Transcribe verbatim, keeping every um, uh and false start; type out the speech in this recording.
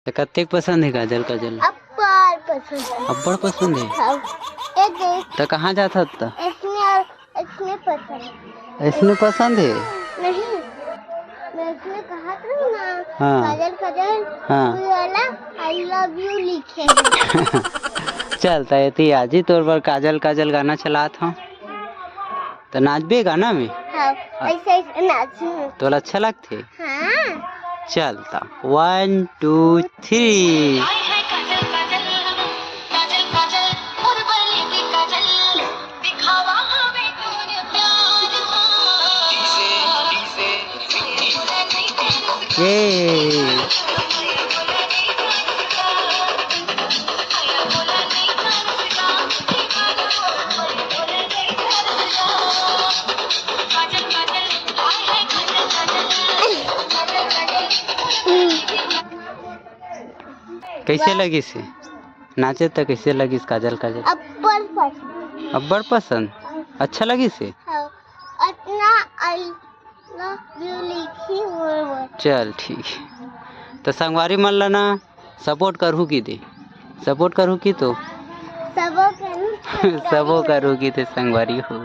त कतेक पसंद हे काजल काजल? अब्बड़ पसंद हे। अब्बड़ पसंद हे? हाँ। ये देख। त कहाँ जात हस त? इसने, इसने पसंद हे। इसने पसंद हे? नहीं, मैं इसने कहा था ना, हाँ। काजल काजल, हाँ। कोई वाला I love you लिखे हे। चल, त एती आजी तोर बर काजल काजल गाना चलात हंव। त नाचबे गाना में? हाँ, ऐसे, ऐसे नाचू। तोला अच्छा लगथे? हाँ। चल त, one, two, three। ये। कैसे लगिस हे? नाचे त कैसे लगिस काजल काजल? अब्बड़ पसंद। अब्बड़ पसंद? अच्छा लगिस हे? हाँ, अतना I love you लिखी मोर बर। चल ठीक हे। त संगवारी मन ला ना support करहू कि दे? Support करहू कि तो? सबो करहू। सबो करहू कि ते संगवारी हो।